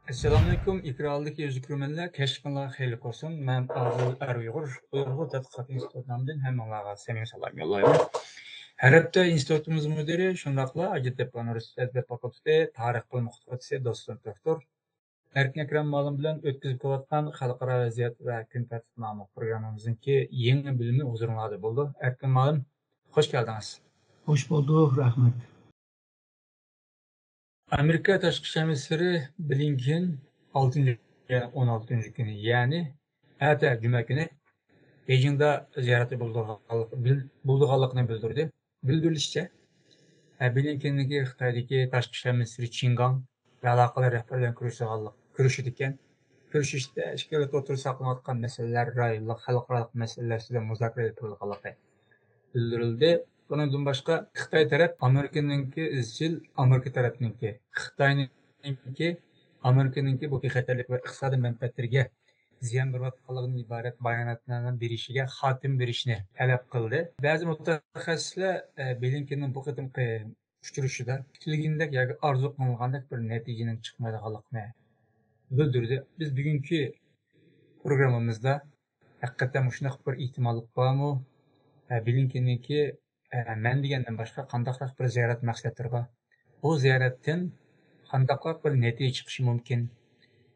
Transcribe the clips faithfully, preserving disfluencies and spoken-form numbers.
ئەسسالامۇئەلەيكۇم، ئېكران ئالدىدىكى ئۆزى كۆرۈرمەنلەر، كەچلىكىڭلار خەيرلىك بولسۇن. مەن ئادىل ئەر ئۇيغۇر، ئۇيغۇر تەتقىقات ئىنستىتۇتى نامىدىن ھەممىڭلارغا سەمىمىي سالام يوللايمەن. ھەر ھەپتە ئىنستىتۇتىمىز مۇدىرى، شۇنداقلا ھاجەتتەپە ئۇنىۋېرسىتېتى ئەدەبىيات فاكۇلتېتى تارىخ بۆلۈم ئوقۇتقۇچىسى دوستۇم دوكتور ئەركىن ئەكرەم مۇئەللىم بىلەن ئۆتكۈزۈپ كېلىۋاتقان خەلقئارا ۋەزىيەت ۋە كۈن تەرتىپ ناملىق پروگراممىمىزنىڭكى يېڭى بۆلۈمى ھۇزۇرۇڭلاردا بولىدۇ. ئەركىن مۇئەللىم، خوش كەلدىڭىز. خوش بولدۇق، رەھمەت. ئامېرىكا تاشقى ئىشلار مىنىستىرى بلىنكېن ئالتىنچى، يەنى ئون ئالتىنچى كۈنى، يەنى ئەتە جۈمە كۈنى بېيجىڭدا زىيارەتتە بولىدىغانلىق-، بىل-، بولىدىغانلىقىنى بىلدۈردى. بىلدۈرۈلۈشىچە، بلىنكېننىڭكى خىتايدىكى تاشقى ئىشلار مىنىستىرى چىن گاڭ ۋە ئالاقىدار رەھبەر بىلەن كۆرۈشىدىغانلىق، كۆرۈشىدىكەن. كۆرۈشۈشتە ئىككى دۆلەت ئوتتۇرىسىدا ساقلىنىۋاتقان مەسىلىلەر، رايونلۇق، خەلقئارالىق مەسىلىلەر ئۈستىدە مۇزاكىرە ئېلىپ بېرىلىدىغانلىقى بىلدۈرۈلدى. بۇنىڭدىن باشقا، خىتاي تەرەپ ئامېرىكىنىڭكى ئىزچىل، ئامېرىكا تەرەپنىڭكى، خىتاينىڭكى، ئامېرىكىنىڭكى بۇ بىخەتەرلىك ۋە ئىقتىسادىي مەنپەئەتلىرىگە زىيان بېرىۋاتقانلىقىدىن ئىبارەت باياناتنى بېرىشىگە خاتىمە بېرىشنى تەلەپ قىلدى. بەزى مۇتەخەسسىسلەر، ئە، بلىنكېننىڭ بۇ قېتىمقى ئۇچرىشىشىدا كۈتۈلگىنىدەك ياكى ئارزۇ قىلىنغاندەك بىر نەتىجىنىڭ چىقمايدىغانلىقىنى بىلدۈردى. بىز بۈگۈنكى پروگراممىمىزدا ھەقىقەتەن مۇشۇنداق بىر ئېھتىماللىق بارمۇ؟ ھە، بلىنكېننىڭكى، ھە، مەن دېگەندىن باشقا قانداقراق بىر زىيارەت مەقسەتلىرى بار؟ بۇ زىيارەتتىن قانداقراق بىر نەتىجە چىقىشى مۇمكىن؟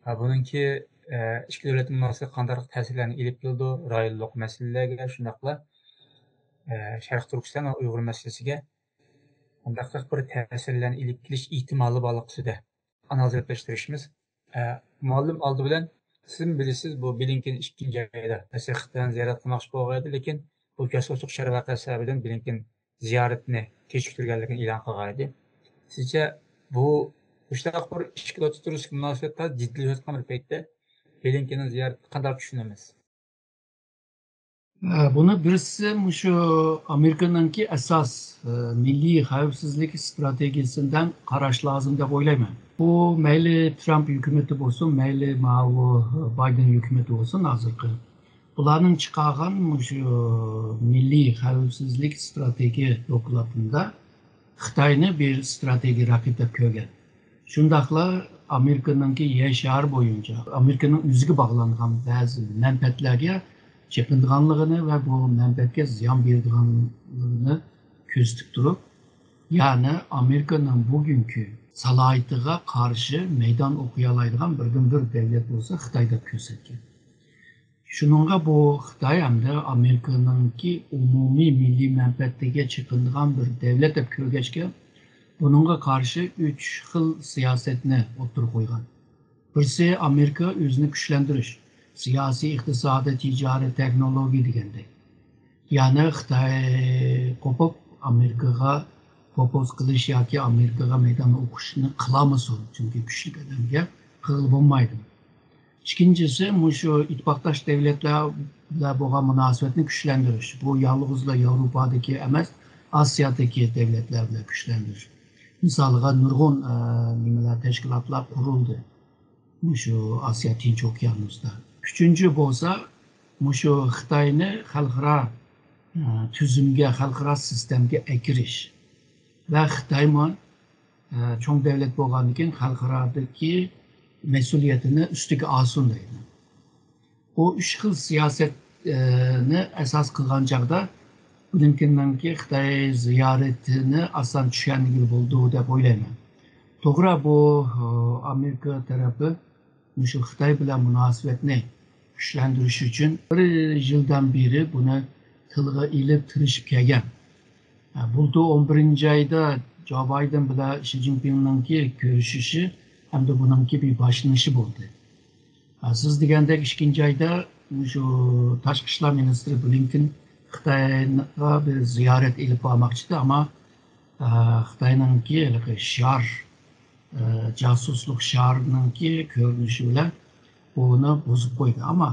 ھە، بۇنىڭكى، ھە، ئىككى دۆلەت مۇناسىۋىتىگە قانداقراق تەسىرلەرنى ئېلىپ كېلىدۇ؟ رايونلۇق مەسىلىلەرگە، شۇنداقلا، ھە، شەرقىي تۈركىستان ۋە ئۇيغۇر مەسىلىسىگە قانداقراق بىر تەسىرلەرنى ئېلىپ كېلىش ئېھتىمالى بارلىقى ئۈستىدە ئانالىز ئېلىپ بېرىشتۇرۇشىمىز. ئە، مۇئەللىم، ئالدى بىلەن سىزمۇ بىلىسىز، بۇ بلىنكېن ئىككىنچى ئايدا مەسىلەن خىتاينى زىيارەت قىلماقچى بولغان ئىدى، لېكىن بۇ جاسۇسلۇق شەرت ۋەقەسى سەۋەبىدىن بلىنكېن زىيارىتىنى كېچىكتۈرگەنلىكىنى ئېلان قىلغان ئىدى. سىزچە بۇ مۇشۇنداق بىر ئىككى دۆلەت ئوتتۇرىسىدىكى مۇناسىۋەت تازا جىددىيلىشىۋاتقان بىر پەيتتە بلىنكېننىڭ زىيارىتىنى قانداق چۈشىنىمىز؟ ئە، بۇنى بىرسى مۇشۇ ئامېرىكىنىڭكى ئاساس، ئە، مىللىي خەۋپسىزلىك ئىستراتېگىيىسىدىن قاراش لازىم دەپ ئويلايمەن. بۇ مەيلى ترامپ ھۆكۈمىتى بولسۇن، مەيلى ماۋۇ بايدېن ھۆكۈمىتى بولسۇن ھازىرقى. بۇلارنىڭ چىقارغان مۇشۇ مىللىي خەۋپسىزلىك ئىستراتېگىيە دوكلاتىدا خىتاينى بىر ئىستراتېگىيە رەقىب دەپ كۆرگەن. شۇنداقلا ئامېرىكىنىڭكى يەر شارى بويىچە ئامېرىكىنىڭ ئۆزىگە باغلانغان بەزى مەنپەئەتلەرگە چېقىنىدىغانلىقىنى ۋە بۇ مەنپەئەتكە زىيان بېرىدىغانلىقىنى كۆزىتىپ تۇرۇپ، يەنى ئامېرىكىنىڭ بۈگۈنكى سالاھىيىتىگە قارشى مەيدان ئوقۇيالايدىغان بىردىنبىر دۆلەت بولسا خىتاي دەپ كۆرسەتكەن. شۇنىڭغا بۇ خىتاي ھەمدە ئامېرىكىنىڭكى ئومۇمىي مىللىي مەنپەئەتىگە چېقىنىدىغان بىر دۆلەت دەپ كۆرگەچكە، بۇنىڭغا قارشى ئۈچ خىل سىياسەتنى ئوتتۇرىغا قويغان. بىرسى ئامېرىكا ئۆزىنى كۈچلەندۈرۈش، سىياسىي، ئىقتىسادىي، تىجارىي، تېخنولوگىيە دېگەندەك. يەنى خىتاي قوپۇپ، ئامېرىكىغا قوپۇز قىلىش ياكى ئامېرىكىغا مەيدان ئوقۇشنى قىلالمىسۇن، چۈنكى كۈچلۈك ئادەمگە قىلغىلى بولمايدۇ. ئىككىنچىسى، مۇشۇ ئىتتىپاقداش دۆلەتلەر بىلەن بولغان مۇناسىۋەتنى كۈچلەندۈرۈش. بۇ يالغۇزلا ياۋروپادىكى ئەمەس، ئاسىيادىكى دۆلەتلەر بىلەن كۈچلەندۈرۈش. مىسالىغا، نۇرغۇن، ئە، نېمىلەر، تەشكىلاتلار قۇرۇلدى مۇشۇ ئاسىيا تىنچ ئوكيانۇستا. ئۈچىنچى بولسا، مۇشۇ خىتاينى خەلقئارا، ئە، تۈزۈمگە، خەلقئارا سىستېمىگە ئەكىرىش ۋە خىتايمۇ، ئە، چوڭ دۆلەت بولغاندىكىن خەلقئارادىكى مەسئۇلىيىتىنى ئۈستىگە ئالسۇن دەيدۇ. بۇ ئۈچ خىل سىياسەتنى ئاساس قىلغان چاغدا بلىنكېننىڭكى خىتاي زىيارىتىنى ئاسان چۈشەنگىلى بولىدۇ دەپ ئويلايمەن. توغرا، بۇ، ئە، ئامېرىكا تەرەپى مۇشۇ خىتاي بىلەن مۇناسىۋەتنى كۈچلەندۈرۈش ئۈچۈن بىر يىلدىن بېرى بۇنى تىلغا ئېلىپ تىرىشىپ كەلگەن. بۇلتۇر ئون بىرىنچى ئايدا جو بايدېن بىلەن شى جىنپىڭنىڭكى كۆرۈشۈشى ھەمدە بۇنىڭكى بىر باشلىنىشى بولدى. سىز دېگەندەك ئىككىنچى ئايدا مۇشۇ تاشقى ئىشلار مىنىستىرى بلىنكېن خىتايغا بىر زىيارەت ئېلىپ بارماقچى ئىدى، ئەمما، ئە، خىتاينىڭكى ھېلىقى شار، ئە، جاسۇسلۇق شارنىڭكى كۆرۈنۈشى بىلەن ئۇنى بۇزۇپ قويدى. ئەمما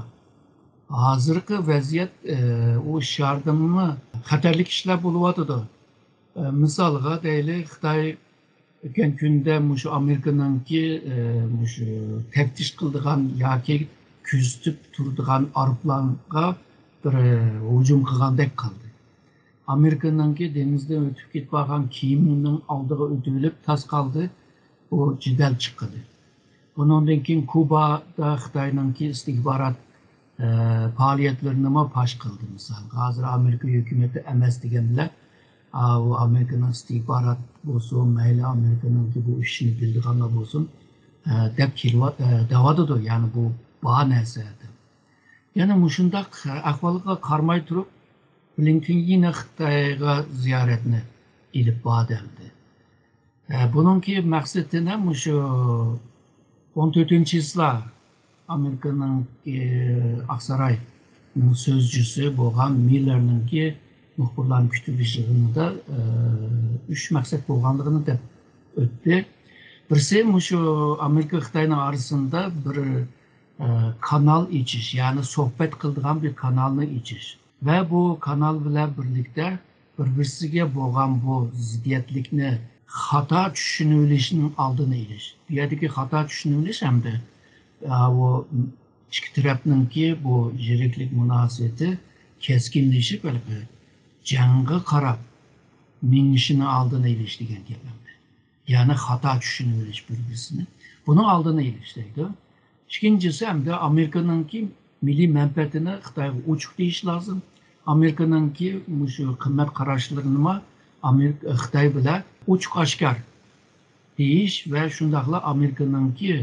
ھازىرقى ۋەزىيەت، ئە، ئۇ شاردىمۇ خەتەرلىك ئىشلار بولۇۋاتىدۇ. ئە، مىسالغا دەيلى، خىتاي ئۆتكەن كۈندە مۇشۇ ئامېرىكىنىڭكى، ئە، مۇشۇ تەپتىش قىلىدىغان ياكى كۆزىتىپ تۇرىدىغان ئايروپىلانغا بىر، ئە، ھۇجۇم قىلغاندەك قىلدى. ئامېرىكىنىڭكى دېڭىزدىن ئۆتۈپ كېتىپ بارغان كېمىنىڭ ئالدىغا ئۆتۈۋېلىپ تاس قالدى. بۇ جېدەل چىققىلى. بۇنىڭدىن كېيىن كۇبادا خىتاينىڭكى ئىستىخبارات، ئە، پائالىيەتلىرىنىمۇ پاش قىلدى. مىسالغا، ھازىر ئامېرىكا ھۆكۈمىتى ئەمەس دېگەن بىلەن، ئا، ئۇ ئامېرىكىنىڭ ئىستىخبارات بولسۇن، مەيلى ئامېرىكىنىڭكى بۇ ئىشنى بىلىدىغانلار بولسۇن، ئە، دەپ كېلىۋا-، ئە، دەۋاتىدۇ. يەنى بۇ بار نەرسە دەپ. يەنە مۇشۇنداق ئەھۋالغا قارىماي تۇرۇپ، بلىنكېن يەنە خىتايغا زىيارەتنى ئېلىپ باردى ئەمدى. ئە، بۇنىڭكى مەقسىتى نە مۇشۇ ئون تۆتىنچى چىسلا ئامېرىكىنىڭ، ئە، ئاقساراينىڭ سۆزچىسى بولغان مىللېرنىڭكى مۇخبىرلارنى كۈتۈۋېلىش يىغىنىدا، ئە، ئۈچ مەقسەت بولغانلىقىنى دەپ ئۆتتى. بىرسى مۇشۇ ئامېرىكا خىتاينىڭ ئارىسىدا بىر، ئە، كانال ئېچىش، يەنى سۆھبەت قىلىدىغان بىر كانالنى ئېچىش ۋە بۇ كانال بىلەن بىرلىكتە بىر-بىرسىگە بولغان بۇ زىددىيەتلىكنى، خاتا چۈشىنىۋېلىشنىڭ ئالدىنى ئېلىش. بۇ يەردىكى خاتا چۈشىنىۋېلىش ھەمدە، ئە، ئۇ ئىككى تەرەپنىڭكى بۇ يىرىكلىك مۇناسىۋىتى كەسكىنلىشىپ، ھېلىقى جەڭگە قاراپ مېڭىشىنىڭ ئالدىنى ئېلىش دېگەن گەپ ئەمدى. يەنى خاتا چۈشىنىۋېلىش بىر-بىرسىنى. بۇنىڭ ئالدىنى ئېلىش دەيدۇ. ئىككىنچىسى، ئەمدى ئامېرىكىنىڭكى مىللىي مەنپەئەتىنى خىتايغا ئوچۇق دېيىش لازىم. ئامېرىكىنىڭكى مۇشۇ قىممەت قاراشلىرىنىمۇ ئامېرىكا، خىتاي بىلەن ئوچۇق ئاشكار دېيىش ۋە شۇنداقلا ئامېرىكىنىڭكى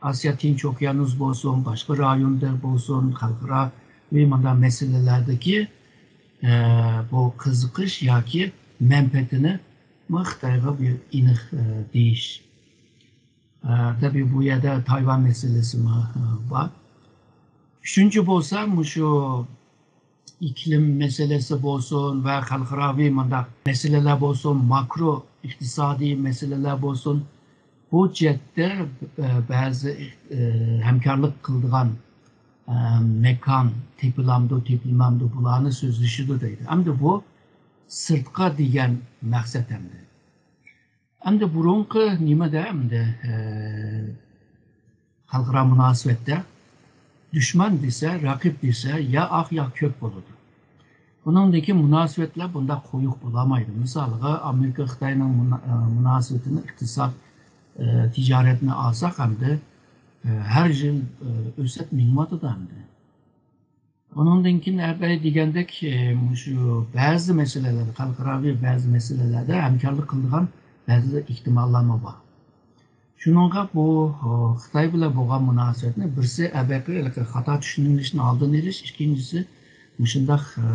ئاسىيا تىنچ ئوكيانۇس بولسۇن، باشقا رايوندا بولسۇن، خەلقئاراۋى مۇنداق مەسىلىلەردىكى، ئە، بۇ قىزىقىش ياكى مەنپەئەتىنىمۇ خىتايغا بىر ئېنىق، ئە، دېيىش. ئە، تەبىئىي، بۇ يەردە تايۋان مەسىلىسىمۇ، ئە، بار. ئۈچىنچى بولسا، مۇشۇ ئىقلىم مەسىلىسى بولسۇن ۋە خەلقئاراۋى مۇنداق مەسىلىلەر بولسۇن، ماكرو ئىقتىسادىي مەسىلىلەر بولسۇن، بۇ جەھەتتە، ئە، بەزى، ئە، ھەمكارلىق قىلىدىغان، ئە، مەكان تېپىلامدۇ، تېپىلمامدۇ، بۇلارنى سۆزلىشىدۇ دەيدۇ. ئەمدى بۇ سىرتقا دېگەن مەقسەت ئەمدى. ئەمدى بۇرۇنقى نېمىدە ئەمدى، ئە، خەلقئارا مۇناسىۋەتتە دۈشمەن دېسە، رەقىب دېسە، يا ئاق، يا كۆك بولىدۇ. ئۇنىڭدىكى مۇناسىۋەتلەر بۇنداق قويۇق بولالمايدۇ. مىسالغا، ئامېرىكا خىتاينىڭ مۇنا-، ئە، مۇناسىۋىتىنى ئىقتىساد، ئە، تىجارەتنى ئالساق ئەمدى، ئە، ھەر يىل، ئە، ئۆسۈپ مېڭىۋاتىدۇ ئەمدى. ئۇنىڭدىن كېيىن ئەبەي دېگەندەك، ئە، مۇشۇ بەزى مەسىلىلەردە، خەلقئاراۋى بەزى مەسىلىلەردە ھەمكارلىق قىلىدىغان بەزى ئېھتىماللارمۇ بار. شۇنىڭغا بۇ، ئۇ، خىتاي بىلەن بولغان مۇناسىۋەتنى بىرسى ئەبەقى خاتا چۈشىنىۋېلىشنىڭ ئالدىنى ئېلىش، ئىككىنچىسى مۇشۇنداق، ئە،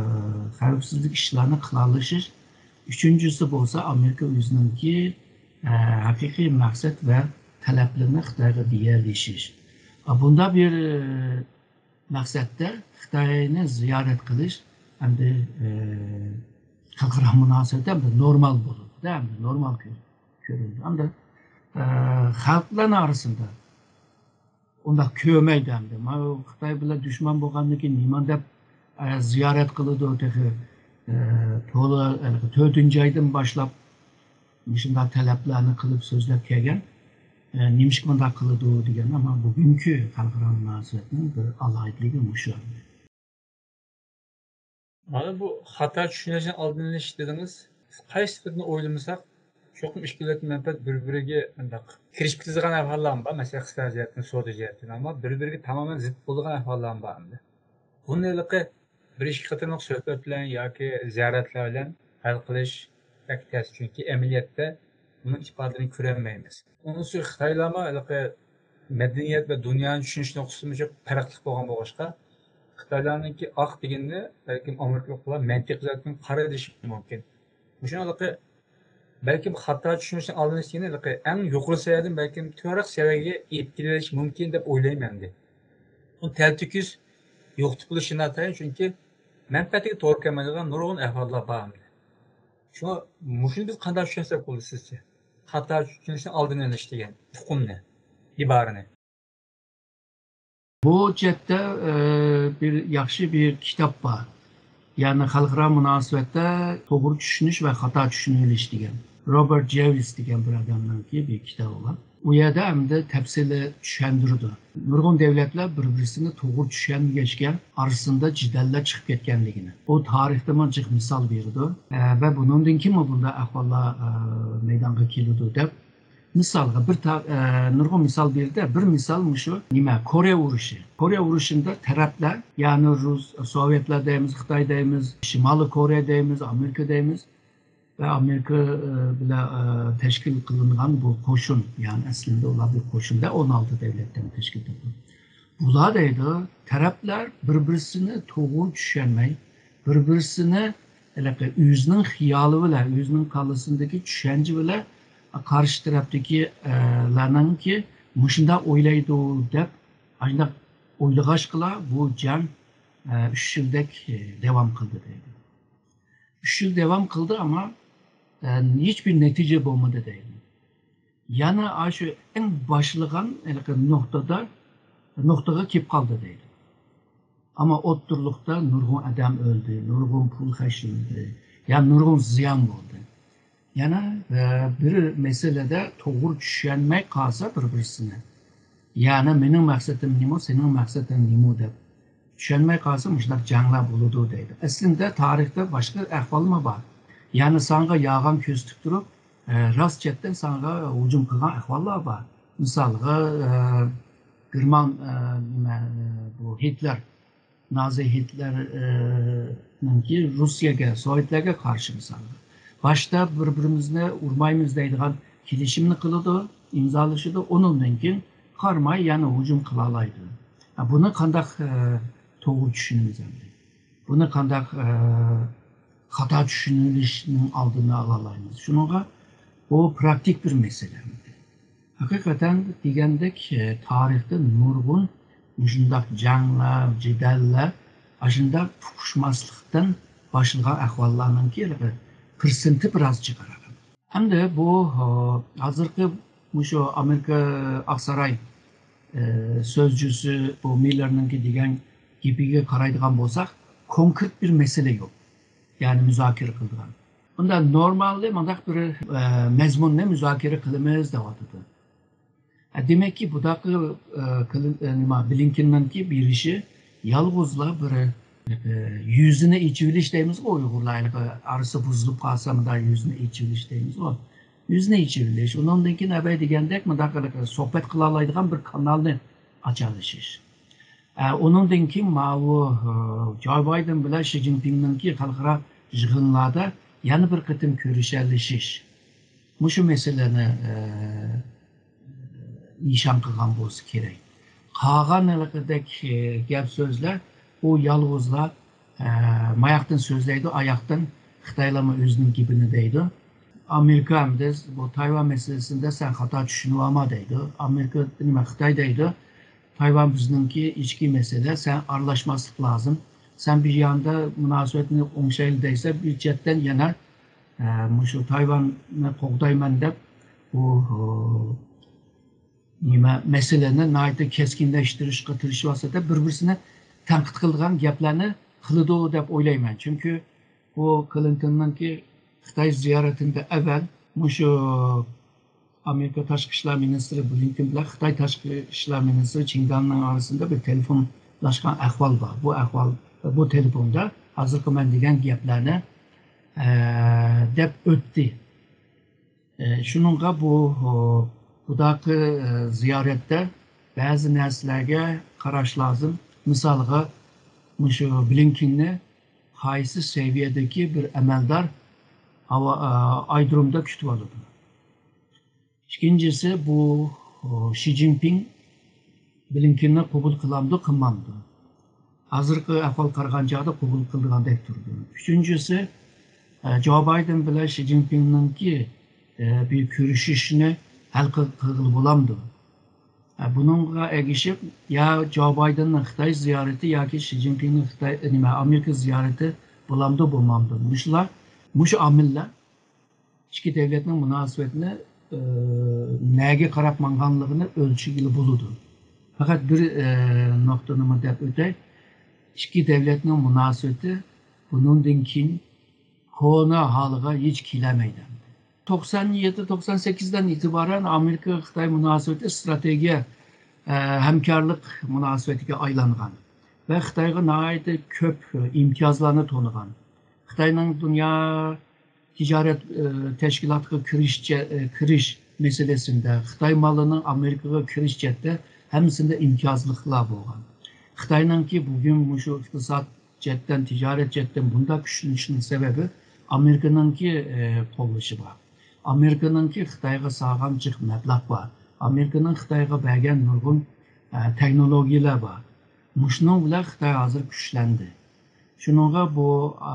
خەۋپسىزلىك ئىشلارنى قىلالىشىش، ئۈچىنچىسى بولسا ئامېرىكا ئۆزىنىڭكى، ئە، ھەقىقىي مەقسەت ۋە تەلەپلىرىنى خىتايغا دېيەلىشىش. ئە، بۇنداق بىر، ئە، مەقسەتتە خىتاينى زىيارەت قىلىش ئەمدى، ئە، خەلقئارا مۇناسىۋەتتە ئەمدى نورمال بولىدۇ-دە، ئەمدى نورمال كۆ-، كۆرۈنىدۇ. ئەمدى، ئە، خەلقلەرنىڭ ئارىسىدا ئۇنداق كۆرمەيدۇ ئەمدى. ماۋۇ خىتاي بىلەن دۈشمەن بولغاندىن كېيىن نېمە دەپ، ئە، زىيارەت قىلىدۇ تېخى، ئە، تولا، ھېلىقى تۆتىنچى ئايدىن باشلاپ مۇشۇنداق تەلەپلەرنى قىلىپ سۆزلەپ كەلگەن. ئە، نېمىشقا مۇنداق قىلىدۇ دېگەن، ئەمما بۈگۈنكى خەلقئارا مۇناسىۋەتنىڭ بىر ئالاھىدىلىكى مۇشۇ. مانا بۇ خاتا چۈشىنىشنىڭ ئالدىنى ئېلىش دېدىڭىز. قايسى تەرەپتىن ئويلىمىساق، چوقۇم ئىككى دۆلەتنىڭ مەنپەئەت بىر-بىرىگە مۇنداق كىرىشىپ كېتىدىغان ئەھۋاللارمۇ بار. مەسىلەن، ئىقتىسادىي جەھەتتىن، سودا جەھەتتىن، ئەمما بىر-بىرىگە تامامەن زىت بولىدىغان ئەھۋاللارمۇ بار ئەمدى. بۇنى ھېلىقى بىر ئىككى قېتىملىق سۆھبەت بىلەن ياكى زىيارەتلەر بىلەن ھەل قىلىش بەك تەس، چۈنكى ئەمەلىيەتتە بۇنىڭ ئىپادىلىرىنى كۆرەلمەيمىز. ئۇنىسى خىتايلارمۇ ھېلىقى مەدەنىيەت ۋە دۇنيانى چۈشىنىش نۇقتىسىدىن پەرقلىق بولغان بولغاچقا، خىتايلارنىڭكى ئاق دېگىنىنى بەلكىم ئامېرىكىلىقلار مەنتىقى جەھەتتىن قارا دېيىشى مۇمكىن. مۇشۇ ھېلىقى بەلكىم خاتا چۈشىنىشنىڭ ئالدىنى ئېلىش دېگىنى ھېلىقى ئەڭ يۇقىرى سەۋىيەدىن بەلكىم تۆۋەنرەك سەۋىيەگە ئېلىپ كېلىۋېلىشى مۇمكىن دەپ ئويلايمەن ئەمدى. ئۇنى تەلتۆكۈس يوقىتىپ بولۇشى ناتايىن، چۈنكى مەنپەئەتىگە توغرا كەلمەيدىغان نۇرغۇن ئەھۋاللار بار ئەمدى. شۇڭا مۇشۇنى بىز قانداق چۈشەنسەك بولىدۇ سىزچە؟ خاتا چۈشىنىشنىڭ ئالدىنى ئېلىش دېگەن ئۇقۇمنى، ئىبارىنى. بۇ جەھەتتە، ئە، بىر ياخشى بىر كىتاب بار. يەنى خەلقئارا مۇناسىۋەتتە توغرا چۈشىنىش ۋە خاتا چۈشىنىۋېلىش دېگەن. روبېرت جېۋىس دېگەن بىر ئادەمنىڭكى بىر كىتابى بار. ئۇ يەردە ئەمدى تەپسىلىي چۈشەندۈرىدۇ. نۇرغۇن دۆلەتلەر بىر-بىرسىنى توغرا چۈشەنمىگەچكە، ئارىسىندا جېدەللەر چىقىپ كەتكەنلىكىنى، ئۇ تارىختىمۇ جىق مىسال بېرىدۇ. ئە، ۋە بۇنىڭدىن كېيىنمۇ بۇنداق ئەھۋاللار، ئە، مەيدانغا كېلىدۇ دەپ، مىسالغا بىر تا-، ئە، نۇرغۇن مىسال بېرىدۇ. بىر مىسال مۇشۇ نېمە، كورېيە ئۇرۇشى. كورېيە ئۇرۇشىندا تەرەپلەر، يەنى رۇس، سوۋېتلار دەيمىز، خىتاي دەيمىز، شىمالىي كورېيە دەيمىز، ئامېرىكا دەيمىز ۋە ئامېرىكا، ئە، بىلەن، ئە، تەشكىل قىلىنغان بۇ قوشۇن، يەنى ئەسلىدە ئۇلار بىر قوشۇندا ئون ئالتە دۆلەتتىن تەشكىل تاپقان. بۇلار دەيدۇ، تەرەپلەر بىر-بىرسىنى توغرا چۈشەنمەي، بىر-بىرسىنى ھېلىقى ئۆزىنىڭ خىيالى بىلەن، ئۆزىنىڭ كاللىسىندىكى چۈشەنچە بىلەن قارشى تەرەپتىكى، ئە، لارنىڭكى مۇشۇنداق ئويلايدۇ دەپ، ئاشۇنداق ئويلىغاچقىلا بۇ جەڭ، ئە، ئۈچ يىلدەك، ئە، داۋام قىلدى دەيدۇ. ئۈچ يىل داۋام قىلدى، ئەمما، ئە، ھېچبىر نەتىجە بولمىدى دەيدۇ. يەنە ئاشۇ ئەڭ باشلىغان ھېلىقى نۇقتىدا، نۇقتىغا كېلىپ قالدى دەيدۇ. ئەمما ئوتتۇرىلىقتا نۇرغۇن ئادەم ئۆلدى، نۇرغۇن پۇل خەجلەندى، يا نۇرغۇن زىيان بولدى. يەنە، ئە، بىر مەسىلىدە توغرا چۈشەنمەي قالسا بىر-بىرسىنى، يەنى مېنىڭ مەقسىتىم نېمە، سېنىڭ مەقسىتىڭ نېمە دەپ چۈشەنمەي قالسا مۇشۇنداق جەڭلەر بولىدۇ دەيدۇ. ئەسلىدە تارىختا باشقا ئەھۋالمۇ بار. يەنى ساڭا يالغان كۆرسىتىپ تۇرۇپ، ئە، راست چەتتىن ساڭا ھۇجۇم قىلغان ئەھۋاللار بار. مىسالغا، ئە، گېرمان، ئە، نېمە، ئە، بۇ ھىتلېر، نازى ھىتلېرنىڭكى روسىيەگە، سوۋېتلەرگە قارشى مىسالغا. باشتا بىر-بىرىمىزنى ئۇرمايمىز دەيدىغان كېلىشىمنى قىلىدۇ، ئىمزالىشىدۇ. ئۇنىڭدىن كېيىن قارىماي يەنە ھۇجۇم قىلالايدۇ. ھە، بۇنى قانداق، ئە، توغرا چۈشىنىمىز ئەمدى؟ بۇنى قانداق، ئە، خاتا چۈشىنىۋېلىشنىڭ ئالدىنى ئالالايمىز؟ شۇنىڭغا بۇ پراكتىك بىر مەسىلە. ھەقىقەتەن دېگەندەك، ئە، تارىختا نۇرغۇن مۇشۇنداق جەڭلەر، جېدەللەر، ئاشۇنداق ئۇقۇشماسلىقتىن باشلىغان ئەھۋاللارنىڭكى پىرسېنتى بىراز چىقىرىلغان. ئەمدى بۇ، ئە، ھازىرقى مۇشۇ ئامېرىكا ئاقساراي، ئە، سۆزچۈسى بۇ مىللېرنىڭكى دېگەن گېپىگە قارايدىغان بولساق، كونكرېت بىر مەسىلە يوق. يەنى مۇزاكىرە قىلىدىغان. ئۇندا نورمالدا مۇنداق بىر، ئە، مەزمۇننى مۇزاكىرە قىلىمىز دەۋاتىدۇ. ئە، دېمەككى، بۇداقى، ئە، كلىن-، ئە، نېمە، بلىنكېننىڭكى بېرىشى يالغۇزلا بىر، ئە، يۈزىنى ئېچىۋېلىش دەيمىزغۇ ئۇيغۇرلار، ھېلىقى ئارىسى بۇزۇلۇپ قالسا مۇنداق يۈزىنى ئېچىۋېلىش دەيمىزغۇ. يۈزىنى ئېچىۋېلىش. ئۇنىڭدىن كېيىن ئەۋەل دېگەندەك مۇنداق ھېلىقى سۆھبەت قىلالايدىغان بىر كانالنى ئاچالىشىش. ئە، ئۇنىڭدىن كېيىن ماۋۇ، ئە، جو بايدېن بىلەن شى جىنپىڭنىڭكى خەلقئارا يىغىنلاردا يەنە بىر قېتىم كۆرۈشەلىشىش. مۇشۇ مەسىلىنى، ئە، نىشان قىلغان بولسا كېرەك. قالغان ھېلىقىدەك، ئە، گەپ سۆزلەر ئۇ يالغۇزلا، ئە، ماياقتىن سۆزلەيدۇ، ئاياقتىن خىتايلارمۇ ئۆزىنىڭ گېپىنى دەيدۇ. ئامېرىكا ئەمدى بۇ تايۋان مەسىلىسىندە سەن خاتا چۈشىنىۋالما دەيدۇ. ئامېرىكا، نېمە، خىتاي دەيدۇ. تايۋان بىزنىڭكى ئىچكى مەسىلە، سەن ئارىلاشماسلىق لازىم. سەن بىر ياندا مۇناسىۋەتنى ئوڭشايلى دەيسە، بىر چەتتىن يەنە، ئە، مۇشۇ تايۋاننى قوغدايمەن دەپ، بۇ، ئۇ، نېمە، مەسىلىنى ناھايىتى كەسكىنلەشتۈرۈشكە تىرىشىۋاتسا، بىر-بىرسىنى تەنقىد قىلىدىغان گەپلەرنى قىلىدۇ دەپ ئويلايمەن. چۈنكى بۇ كلىنتوننىڭكى خىتاي زىيارىتىدىن ئەۋۋەل مۇشۇ ئامېرىكا تاشقى ئىشلار مىنىستىرى بلىنكېن بىلەن خىتاي تاشقى ئىشلار مىنىستىرى چىن گاننىڭ ئارىسىدا بىر تېلېفونلاشقان ئەھۋال بار. بۇ ئەھۋال، بۇ تېلېفوندا ھازىرقى مەن دېگەن گەپلەرنى، ئە، دەپ ئۆتتى. ئە، شۇنىڭغا بۇ، بۇداقى، ئە، زىيارەتتە بەزى نەرسىلەرگە قاراش لازىم. مىسالغا، مۇشۇ بلىنكېننى قايسى سەۋىيەدىكى بىر ئەمەلدار ھاۋا، ئە، ئايرودرومدا كۈتۈۋالىدۇ؟ ئىككىنچىسى، بۇ، ئۇ، شى جىنپىڭ بلىنكېننى قوبۇل قىلامدۇ، قىلمامدۇ؟ ھازىرقى ئەھۋال قارىغان چاغدا قوبۇل قىلىدىغاندەك تۇرىدۇ. ئۈچىنچىسى، ئە، جو بايدېن بىلەن شى جىنپىڭنىڭكى، ئە، بىر كۆرۈشۈشىنى ھەل قىل-، قىلغىلى بولامدۇ؟ ئە، بۇنىڭغا ئەگىشىپ، يا جو بايدېننىڭ خىتاي زىيارىتى ياكى شى جىنپىڭنىڭ خىتاي، نېمە، ئامېرىكا زىيارىتى بولامدۇ، بولمامدۇ؟ مۇشۇلار، مۇشۇ ئامىللار ئىككى دۆلەتنىڭ مۇناسىۋىتىنى، ئى، نەگە قاراپ ماڭغانلىقىنى ئۆلچىگىلى بولىدۇ. پەقەت بىر، ئى، نۇقتىنىمۇ دەپ ئۆتەي. ئىككى دۆلەتنىڭ مۇناسىۋىتى بۇنىڭدىن كېيىن كونا ھالىغا ھېچ كېلەلمەيدۇ. توقسان يەتتە، توقسان سەككىزدىن ئېتىبارەن ئامېرىكا-خىتاي مۇناسىۋىتى ئىستراتېگىيە، ئە، ھەمكارلىق مۇناسىۋىتىگە ئايلانغان ۋە خىتايغا ناھايىتى كۆپ ئىمتىيازلارنى تونۇغان. خىتاينىڭ دۇنيا تىجارەت، ئە، تەشكىلاتىغا كىرىشچە-، ئە، كىرىش مەسىلىسىندە، خىتاي مالىنىڭ ئامېرىكىغا كىرىش جەھەتتە ھەممىسىندە ئىمتىيازلىقلار بولغان. خىتاينىڭكى بۈگۈن مۇشۇ ئىقتىساد جەھەتتىن، تىجارەت جەھەتتىن بۇنداق كۈچلىنىشىنىڭ سەۋەبى ئامېرىكىنىڭكى، ئە، قوللىشى بار. ئامېرىكىنىڭكى خىتايغا سالغان جىق مەبلەغ بار. ئامېرىكىنىڭ خىتايغا بەرگەن نۇرغۇن، ئە، تېخنولوگىيەلەر بار. مۇشۇنىڭ بىلەن خىتاي ھازىر كۈچلەندى. شۇنىڭغا بۇ، ئا،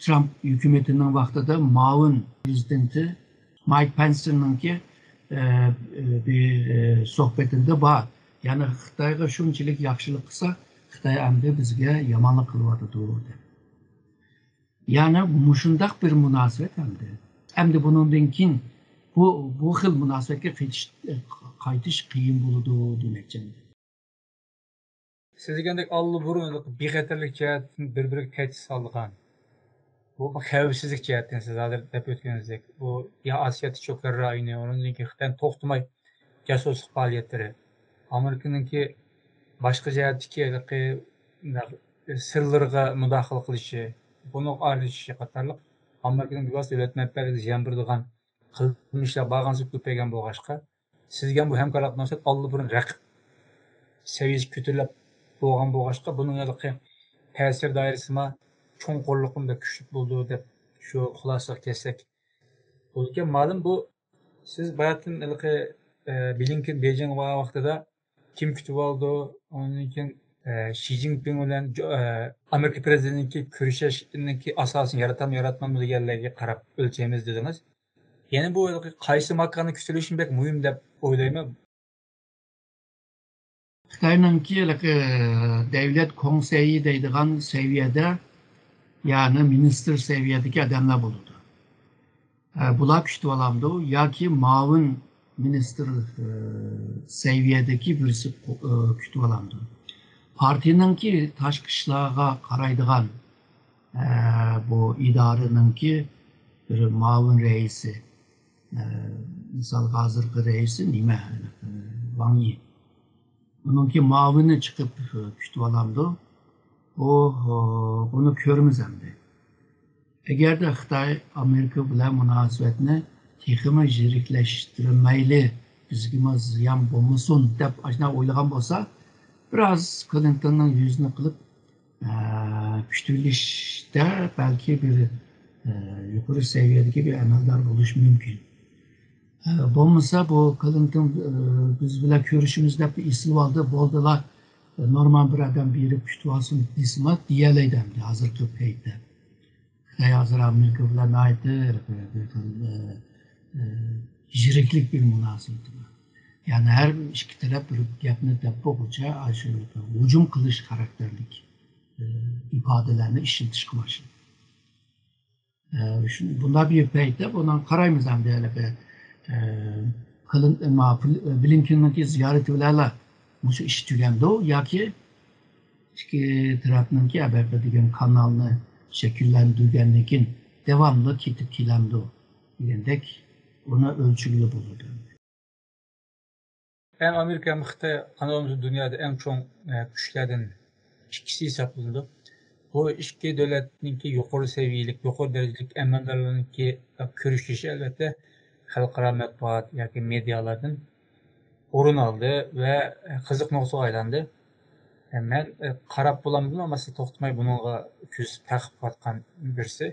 ترامپ ھۆكۈمىتىنىڭ ۋاقتىدا مۇئاۋىن پرېزىدېنتى مايك پېنسنىڭكى، ئە، بىر، ئە، سۆھبىتىدە بار. يەنى خىتايغا شۇنچىلىك ياخشىلىق قىلسا، خىتاي ئەمدى بىزگە يامانلىق قىلىۋاتىدۇ، دەپ. يەنى مۇشۇنداق بىر مۇناسىۋەت ئەمدى. ئەمدى بۇنىڭدىن كېيىن بۇ، بۇ خىل مۇناسىۋەتكە قېتىش-، قايتىش قىيىن بولىدۇ دېمەكچى. سىز دېگەندەك ئاللىبۇرۇن بىخەتەرلىك جەھەتتىن بىر-بىرىگە تەھدىت سالىدىغان، بۇ خەۋپسىزلىك جەھەتتىن سىز ھازىر دەپ ئۆتكىنىڭىزدەك، بۇ يا ئاسىيا تىنچ ئوكيان رايونى، ئۇنىڭدىن كېيىن خىتاينىڭ توختىماي جاسۇسلۇق پائالىيەتلىرى، ئامېرىكىنىڭكى باشقا جەھەتتىكى ھېلىقى سىرلىرىغا مۇداخىلە قىلىشى، بۇنىڭغا ئارىلىشىشى قاتارلىق ئامېرىكىنىڭ بىۋاسىتە دۆلەت مەنپەئەتىگە زىيان بېرىدىغان قىلمىشلار بارغانسېرى كۆپەيگەن بولغاچقا، سىزگە بۇ ھەمكارلىق مەقسەت ئاللىبۇرۇن رەقىب سەۋىيەسى كۆتۈرۈلۈپ بولغان بولغاچقا، بۇنىڭ ھېلىقى تەسىر دائىرىسىمۇ، چوڭقۇرلۇقىمۇ بەك كۈچلۈك بولىدۇ دەپ شۇ خۇلاسىگە كەلسەك بولىدىكەن. مەلۇم بۇ، سىز باياتىن ھېلىقى، ئە، بلىنكېن بېيجىڭغا بارغان ۋاقتىدا كىم كۈتۈۋالىدۇ، ئۇنىڭدىن كېيىن، ئە، شى جىنپىڭ بىلەن جو-، ئە، ئامېرىكا پىرېزىدېنتىنىڭكى كۆرۈشۈشىنىڭكى ئاساسىنى ياراتامدۇ، ياراتمامدۇ دېگەنلەرگە قاراپ ئۆلچەيمىز دېدىڭىز. يەنە بۇ قايسى ماكاندا كۈتۈلۈشى بەك مۇھىم دەپ ئويلايمەن. خىتاينىڭكى ھېلىقى دەۋلەت كونسېيى دەيدىغان سەۋىيەدە، يەنى مىنىستىر سەۋىيەدىكى ئادەملەر بولىدۇ. ئە، بۇلار كۈتۈۋالامدۇ ياكى مۇئاۋىن مىنىستىر، ئە، سەۋىيەدىكى بىرسى، ئە، كۈتۈۋالامدۇ؟ پارتىيىنىڭكى تاشقى ئىشلارغا قارايدىغان، ئە، بۇ ئىدارىنىڭكى بىر مۇئاۋىن رەئىسى، ئە، مىسالغا ھازىرقى رەئىسى نېمە، ئە، ۋاڭ يى. ئۇنىڭكى مۇئاۋىنى چىقىپ، ئە، كۈتۈۋالامدۇ؟ ئۇ، ئۇ، بۇنى كۆرىمىز ئەمدى. ئەگەردە خىتاي ئامېرىكا بىلەن مۇناسىۋەتنى تېخىمۇ يىرىكلەشتۈرمەيلى، بىزگىمۇ زىيان بولمىسۇن دەپ ئاشۇنداق ئويلىغان بولسا، بىراز كلىنتوننىڭ يۈزىنى قىلىپ، ئە، كۈتۈۋېلىشتە بەلكى بىر، ئە، يۇقىرى سەۋىيەدىكى بىر ئەمەلدار بولۇشى مۇمكىن. ئە، بولمىسا بۇ كلىنتون، ئە، بىز بىلەن كۆرۈشىمىز دەپ ئېسىلىۋالدى، بولدىلا، نورمال بىر ئادەم بېرىپ كۈتۈۋالسۇن دېسىمۇ دېيەلەيدۇ ئەمدى ھازىرقى پەيتتە. خىتاي ھازىر ئامېرىكا بىلەن ناھايىتى بىر خىل، ئە، ئە، يىرىكلىك بىر مۇناسىۋىتى بار. يەنى ھەر ئىككى تەرەپ بىر گەپنى دەپ بولغۇچە، ئاشۇ ھۇجۇم قىلىش خاراكتېرلىك، ئە، ئىپادىلەرنى ئىشلىتىشكە باشلىدى. ئە، شۇ، بۇنداق بىر پەيتتە بۇنىڭ قارايمىز ئەمدى ھېلىقى، ئە، قىلىن-، ما-، بلىنكېننىڭكى زىيارىتى بىلەنلا مۇشۇ ئىش تۈگەمدۇ ياكى ئىككى تەرەپنىڭكى ئەبەقە دېگەن كانالنى شەكىللەندۈرگەندىن كېيىن داۋاملىق كېتىپ كېلەمدۇ دېگەندەك ئۇنى ئۆلچىگىلى بولىدۇ. ھەم ئامېرىكا ھەم خىتاي قانداق بولمىسۇن دۇنيادا ئەڭ چوڭ، ئە، كۈچلەردىن ئىككىسى ھېسابلىنىدۇ. بۇ ئىككى دۆلەتنىڭكى يۇقىرى سەۋىيەلىك، يۇقىرى دەرىجىلىك ئەمەلدارلىرىنىڭكى كۆرۈشۈشى ئەلۋەتتە خەلقئارا مەتبۇئات ياكى مېدىيالاردىن ئورۇن ئالدى ۋە قىزىق نۇقتىغا ئايلاندى. مەن، ئە، قاراپ بولامدىم، ئەمما توختىماي بۇنىڭغا كۆز تاقىپ قاتقان بىرسى.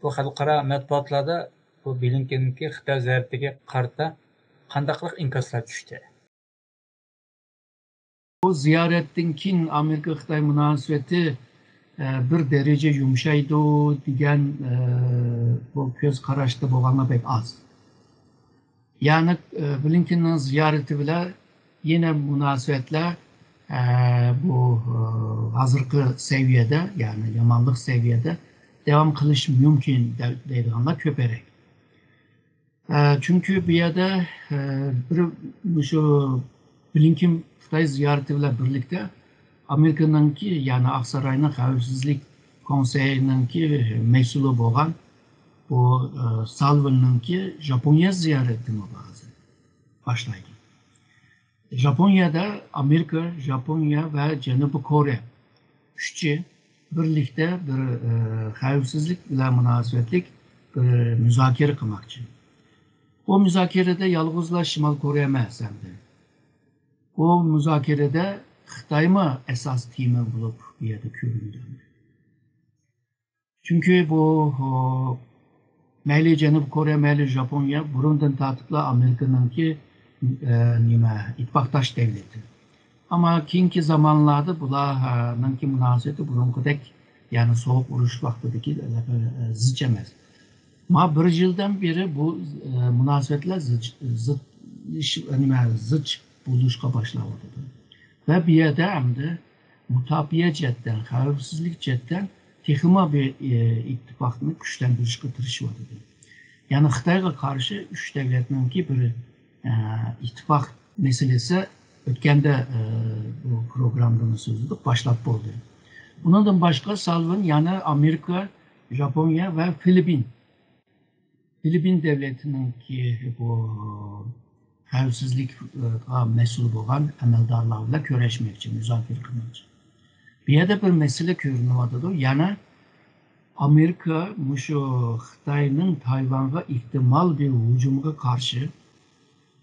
بۇ خەلقئارا مەتبۇئاتلاردا بۇ بلىنكېننىڭكى خىتاي زىيارىتىگە قارىتا قانداقلىق ئىنكاسلار چۈشتى؟ بۇ زىيارەتتىن كېيىن ئامېرىكا-خىتاي مۇناسىۋىتى، ئە، بىر دەرىجە يۇمشايدۇ دېگەن، ئە، بۇ كۆز قاراشتا بولغانلار بەك ئاز. يەنى، ئە، بلىنكېننىڭ زىيارىتى بىلەن يەنە مۇناسىۋەتلەر، ئە، بۇ، ئە، ھازىرقى سەۋىيەدە، يەنى يامانلىق سەۋىيەدە داۋام قىلىشى مۇمكىن دەيدىغانلار كۆپرەك. ئە، چۈنكى بۇ يەردە، ئە، بىر مۇشۇ بلىنكېن خىتاي زىيارىتى بىلەن بىرلىكتە ئامېرىكىنىڭكى، يەنى ئاقساراينىڭ خەۋپسىزلىك كونسېيىنىڭكى مەسئۇلى بولغان بۇ، ئە، سالۋىننىڭكى ژاپونىيە زىيارىتىمۇ ھازىر باشلايدۇ. ژاپونىيەدە ئامېرىكا، ژاپونىيە ۋە جەنۇبىي كورېيە ئۈچى بىرلىكتە بىر، ئە، خەۋپسىزلىك بىلەن مۇناسىۋەتلىك بىر مۇزاكىرە قىلماقچى. بۇ مۇزاكىرىدە يالغۇزلا شىمال كورېيە ئەمەس ئەمدى. بۇ مۇزاكىرىدە خىتايمۇ ئاساسىي تېما بولۇپ بۇ يەردە كۆرۈندى. چۈنكى بۇ، ئۇ، مەيلى جەنۇبىي كورېيە، مەيلى ژاپونىيە بۇرۇندىن تارتىپلا ئامېرىكىنىڭكى، ئە، نېمە، ئىتتىپاقداش دەۋلىتى. ئەمما كېيىنكى زامانلاردا بۇلارنىڭكى مۇناسىۋىتى بۇرۇنقىدەك، يەنى سوغۇق ئۇرۇش ۋاقتىدىكى، ئە، زىچ ئەمەس. ما بىر يىلدىن بېرى بۇ، ئە، مۇناسىۋەتلەر زىچ، زىچ، نېمە، زىچ بولۇشقا باشلاۋاتىدۇ. ۋە بۇ يەردە ئەمدى مۇداپىئە جەھەتتىن، خەۋپسىزلىك جەھەتتىن تېخىمۇ بىر، ئى، ئىتتىپاقنى كۈچلەندۈرۈشكە تىرىشىۋاتىدۇ. يەنى خىتايغا قارشى ئۈچ دەۋلەتنىڭكى بىر، ئە، ئىتتىپاق مەسىلىسى ئۆتكەندە، ئە، بۇ پروگراممىدا سۆزلىدۇق، باشلاپ بولدى. ئۇنىڭدىن باشقا سالۋىن يەنە ئامېرىكا، ژاپونىيە ۋە فىلىپپىن فىلىپپىن دۆلىتىنىڭكى بۇ خەۋپسىزلىكقا مەسئۇل بولغان ئەمەلدارلار بىلەن كۆرۈشمەكچى، مۇزاكىرە قىلماقچى. بۇ يەردە بىر مەسىلە كۆرۈنۈۋاتىدۇ. يەنى ئامېرىكا مۇشۇ خىتاينىڭ تايۋانغا ئېھتىمال بىر ھۇجۇمىغا قارشى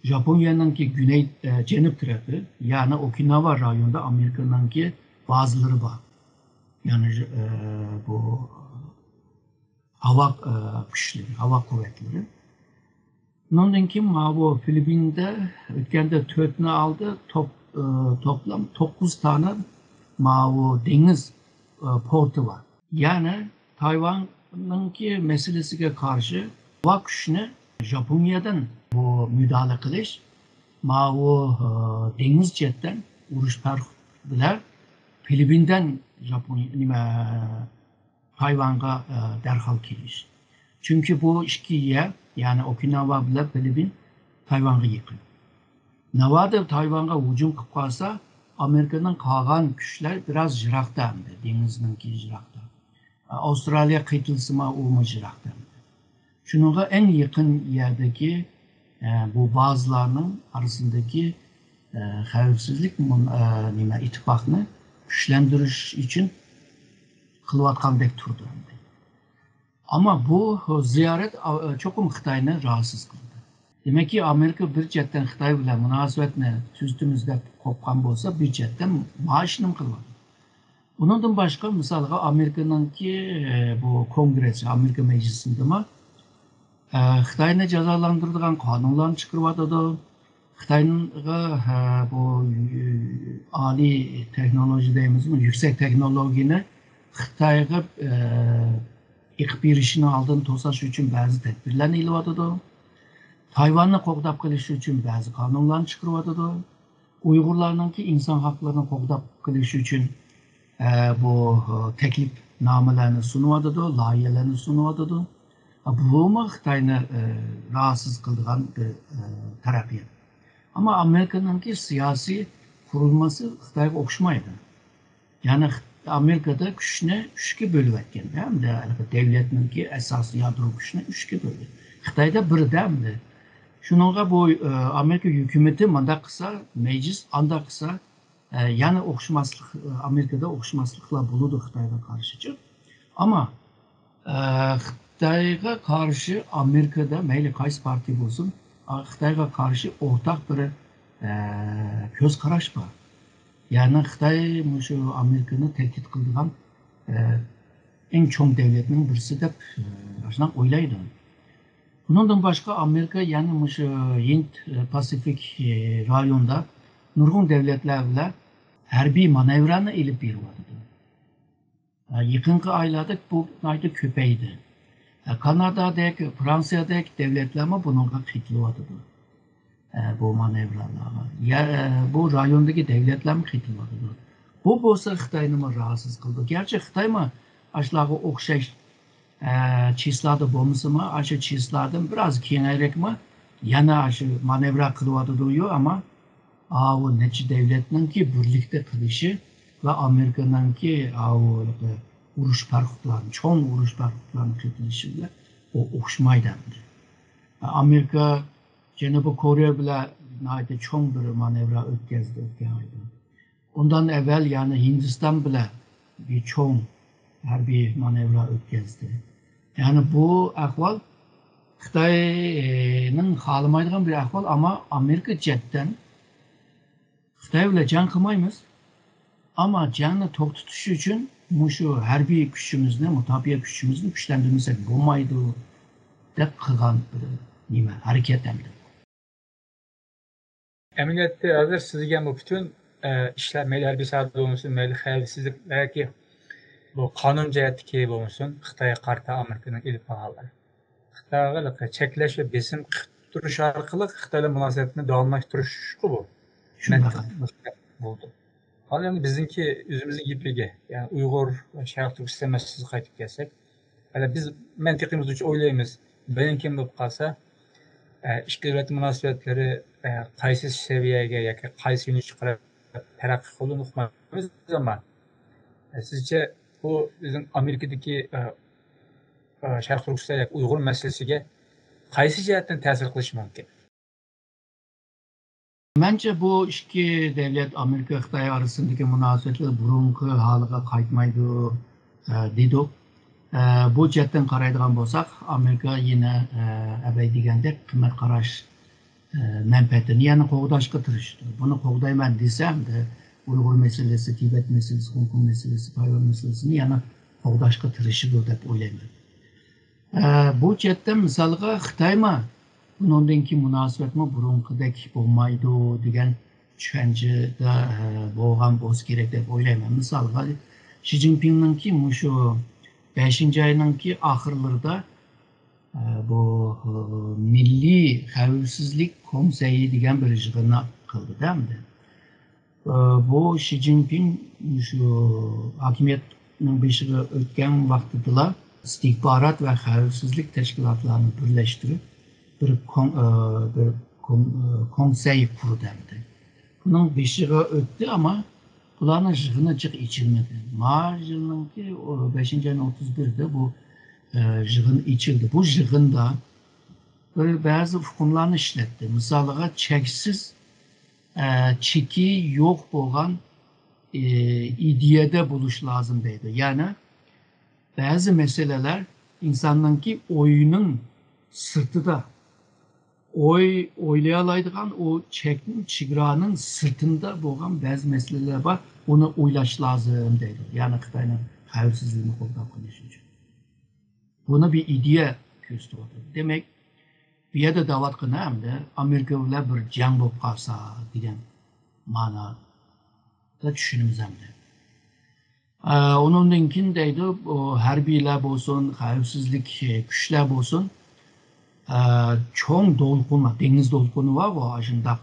ژاپونىيەنىڭكى گۈنەي، ئە، جەنۇب تەرىپى، يەنى ئوكىناۋا رايونىدا ئامېرىكىنىڭكى بازىلىرى بار. يەنى، ئە، بۇ ھاۋا، ئە، كۈچلىرى، ھاۋا قۇۋۋەتلىرى. ئۇنىڭدىن كېيىن ماۋۇ فىلىپپىندا ئۆتكەندە تۆتنى ئالدى، توپ-، ئە، توپلام توققۇز دانە ماۋۇ دېڭىز، ئە، پورتى بار. يەنى تايۋاننىڭكى مەسىلىسىگە قارشى ھاۋا كۈچىنى ژاپونىيەدىن بۇ مۇداپىئە قىلىش، ماۋۇ، ئە، دېڭىز جەھەتتىن ئۇرۇش پەرخ بىلەن فىلىپپىندىن ژاپونىيە، نېمە، تايۋانغا، ئە، دەرھال كېلىش. چۈنكى بۇ ئىككى يەر، يەنى ئوكىناۋا بىلەن فىلىپپىن تايۋانغا يېقىن. ناۋادا تايۋانغا ھۇجۇم قىلىپ قالسا، ئامېرىكىنىڭ قالغان كۈچلەر بىراز يىراقتا ئەمدى، دېڭىزنىڭكى يىراقتا. ئە، ئاۋسترالىيە قېتىلسىمۇ ئۇمۇ يىراقتا ئەمدى. شۇنىڭغا ئەڭ يېقىن يەردىكى، ئە، بۇ بازىلارنىڭ ئارىسىدىكى، ئە، خەۋپسىزلىك مۇن-، ئە، نېمە، ئىتتىپاقنى كۈچلەندۈرۈش ئۈچۈن قىلىۋاتقاندەك تۇرىدۇ ئەمدى. ئەمما بۇ زىيارەت، ئا، چوقۇم خىتاينى راھەتسىز قىلدى. دېمەككى، ئامېرىكا بىر جەھەتتىن خىتاي بىلەن مۇناسىۋەتنى تۈزىتىمىز دەپ قوپقان بولسا، بىر جەھەتتىن مانا شۇنىمۇ قىلىۋاتىدۇ. ئۇنىڭدىن باشقا، مىسالغا، ئامېرىكىنىڭكى، ئە، بۇ كونگرېسى، ئامېرىكا مەجلىسىدىمۇ، ئە، خىتاينى جازالاندۇرىدىغان قانۇنلارنى چىقىرىۋاتىدۇ. خىتايغا، ئە، بۇ، ئالىي تېخنولوگىيە دەيمىزمۇ، يۈكسەك تېخنولوگىيەنى خىتايغا، ئە، ئېقىپ بېرىشىنىڭ ئالدىنى توساش ئۈچۈن بەزى تەدبىرلەرنى ئېلىۋاتىدۇ. تايۋاننى قوغداپ قېلىش ئۈچۈن بەزى قانۇنلارنى چىقىرىۋاتىدۇ. ئۇيغۇرلارنىڭكى ئىنسان ھەقلىرىنى قوغداپ قېلىش ئۈچۈن، ئە، بۇ، ئە، تەكلىپنامىلەرنى سۇنۇۋاتىدۇ، لايىھەلەرنى سۇنۇۋاتىدۇ. بۇمۇ خىتاينى، ئە، راھەتسىز قىلىدىغان بىر، ئە، تەرەپى. ئەمما ئامېرىكىنىڭكى سىياسىي قۇرۇلمىسى خىتايغا ئوخشىمايدۇ. يەنى خىت-، ئامېرىكىدا كۈچنى ئۈچكە بۆلۈۋەتكەن، ھەمدە دۆلەتنىڭكى ئاساسىي يادرو كۈچىنى ئۈچكە بۆلگەن. خىتايدا بىردە ئەمدى. شۇنىڭغا بۇ، ئە، ئامېرىكا ھۆكۈمىتى مۇنداق قىلسا، مەجلىس ئانداق قىلسا، ئە، يەنە ئوخشىماسلىق، ئە، ئامېرىكىدا ئوخشىماسلىقلار بولىدۇ خىتايغا قارشىچۇ. ئەمما، ئە، خىتايغا قارشى ئامېرىكىدا مەيلى قايسى پارتىيە بولسۇن، ئا، خىتايغا قارشى ئورتاق بىر، ئە، كۆز قاراش بار. يەنى خىتاي مۇشۇ ئامېرىكىنى تەھدىت قىلىدىغان، ئە، ئەڭ چوڭ دۆلەتنىڭ بىرسى دەپ، ئە، ئاشۇنداق ئويلايدۇ. بۇنىڭدىن باشقا، ئامېرىكا يەنە مۇشۇ ھىند، ئە، پاسىفىك، ئە، رايوندا نۇرغۇن دۆلەتلەر بىلەن ھەربىي مانېۋىرلارنى ئېلىپ بېرىۋاتىدۇ. ئە، يېقىنقى ئايلاردا بۇ ناھايىتى كۆپەيدى. ئە، كانادادەك، فرانسىيەدەك دۆلەتلەرمۇ بۇنىڭغا قېتىلىۋاتىدۇ. ئە، بۇ مانېۋىرلارغا. يا، ئە، بۇ رايوندىكى دۆلەتلەرمۇ قېتىلىۋاتىدۇ. بۇ بولسا خىتاينىمۇ راھەتسىز قىلىدۇ. گەرچە خىتايمۇ ئاشۇلارغا ئوخشاش، ئە، چىسلادا بولمىسىمۇ، ئاشۇ چىسلادىن بىراز كېڭەيرەكمۇ يەنە ئاشۇ مانېۋىر قىلىۋاتىدۇ، ئەمما ئاۋۇ نەچچە دۆلەتنىڭكى بىرلىكتە قىلىشى ۋە ئامېرىكىنىڭكى ئاۋۇ ئۇرۇش پەرخۇتلارنى، چوڭ ئۇرۇش پەرخۇتلارنى قېتىلىشى بىلەن ئۇ ئوخشىمايدۇ ئەمدى. ئامېرىكا جەنۇبىي كورېيە بىلەن ناھايىتى چوڭ بىر مانېۋىر ئۆتكەزدى ئۆتكەن ئايدا. ئۇندىن ئەۋۋەل يەنە ھىندىستان بىلەن بىر چوڭ ھەربىي مانېۋىر ئۆتكەزدى. يەنى بۇ ئەھۋال خىتاينىڭ خالىمايدىغان بىر ئەھۋال، ئەمما ئامېرىكا جەھەتتىن خىتاي بىلەن جەڭ قىلمايمىز، ئەمما جەڭنى توختىتىش ئۈچۈن مۇشۇ ھەربىي كۈچىمىزنى، مۇداپىئە كۈچىمىزنى كۈچلەندۈرمىسەك بولمايدۇ، دەپ قىلغان بىر نېمە، ھەرىكەت ئەمدى. ئەمەلىيەتتە ھازىر سىز دېگەن بۇ پۈتۈن ئىشلار، مەيلى ھەربىي ساھەدە بولمىسۇن، مەيلى خەۋپسىزلىك ياكى بۇ قانۇن جەھەتتىكى بولمىسۇن، خىتايغا قارىتا ئامېرىكىنىڭ ئېلىپ بارغانلىرى. خىتايغا چەكلەش ۋە بېسىم قىلىپ تۇرۇش ئارقىلىق خىتاي بىلەن مۇناسىۋەتنى داۋاملاشتۇرۇشقۇ بۇ. بولدى. ھال ئەمدى بىزنىڭكى ئۆزىمىزنىڭ گېپىگە، يەنى ئۇيغۇر ۋە شەرقىي تۈركىستان مەسىلىسىگە قايتىپ كەلسەك، ھەلە بىز مەنتىقىمىزدە ئويلايمىز، بىلىنكىن بولۇپ قالسا، ئىككى دۆلەت مۇناسىۋەتلىرى قايسى سەۋىيەگە ياكى قايسى يۆنىلىشكە قاراپ تەرەققىي قىلىدۇ ئۇقمايمىز، ئەمما سىزچە بۇ بىزنىڭ ئامېرىكىدىكى شەرقىي تۈركىستان ياكى ئۇيغۇر مەسىلىسىگە قايسى جەھەتتىن تەسىر قىلىشى مۇمكىن؟ مەنچە بۇ ئىككى دۆلەت، ئامېرىكا خىتاي ئارىسىدىكى مۇناسىۋەتلەر بۇرۇنقى ھالىغا قايتمايدۇ، دېدۇق. بۇ جەھەتتىن قارايدىغان بولساق، ئامېرىكا يەنە ئەبەي دېگەندەك قىممەت قاراش مەنپەئەتىنى يەنە قوغداشقا تىرىشىدۇ. بۇنى قوغدايمەن دېسە، ئەمدى ئۇيغۇر مەسىلىسى، تىبەت مەسىلىسى، خوڭكوڭ مەسىلىسى، تايۋان مەسىلىسىنى يەنە قوغداشقا تىرىشىدۇ دەپ ئويلايمەن. بۇ جەھەتتە مىسالغا خىتايمۇ بۇنىڭدىن كېيىن مۇناسىۋەتمۇ بۇرۇنقىدەك بولمايدۇ دېگەن چۈشەنچىدە بولغان بولسا كېرەك دەپ ئويلايمەن. مىسالغا شى جىنپىڭنىڭكى مۇشۇ بەشىنچى ئاينىڭكى ئاخىرلىرىدا بۇ مىللىي خەۋپسىزلىك كومىسسىيى دېگەن بىر يىغىننى قىلدىدا ئەمدى. بۇ شى جىنپىڭ مۇشۇ ھاكىمىيەتنىڭ بېشىغا ئۆتكەن ۋاقتىدىلا ئىستىخبارات ۋە خەۋپسىزلىك تەشكىلاتلارنى بىرلەشتۈرۈپ بىر كوڭ، بىر كوڭ، كوڭسەي قۇردى ئەمدى. بۇنىڭ بېشىغا ئۆتتى، ئەمما بۇلارنىڭ يىغىنى جىق ئېچىلمىدى. ما يىلنىڭكى بەشىنچى ئاينىڭ ئوتتۇز بىرىدە بۇ يىغىن ئېچىلدى. بۇ يىغىندا بىر بەزى ئۇقۇملارنى ئىشلەتتى. مىسالىغا چەكسىز ئە، چېكى يوق بولغان، ئى، ئىدىيەدە بولۇش لازىم دەيدۇ. يەنى بەزى مەسىلىلەر ئىنساننىڭكى ئويىنىڭ سىرتىدا، ئوي، ئويلىيالايدىغان ئۇ چەكنىڭ، چېگرانىڭ سىرتىندا بولغان بەزى مەسىلىلەر بار، ئۇنى ئويلاش لازىم دەيدۇ. يەنى خىتاينىڭ خەۋپسىزلىكىنى قوغداپ قېلىش ئۈچۈن. بۇنى بىر ئىدىيە كۆرسىتىۋاتىدۇ. دېمەك، بۇ يەردە دەۋاتقىنى ئەمدى ئامېرىكا بىلەن بىر جەڭ بولۇپ قالسا دېگەن مانادا چۈشىنىمىز ئەمدى. ئە، ئۇنىڭدىن كېيىن دەيدۇ، بۇ ھەربىيلەر بولسۇن، خەۋپسىزلىك كۈچلەر بولسۇن، ئە، چوڭ دولقۇنلار، دېڭىز دولقۇنى بار، بۇ ئاشۇنداق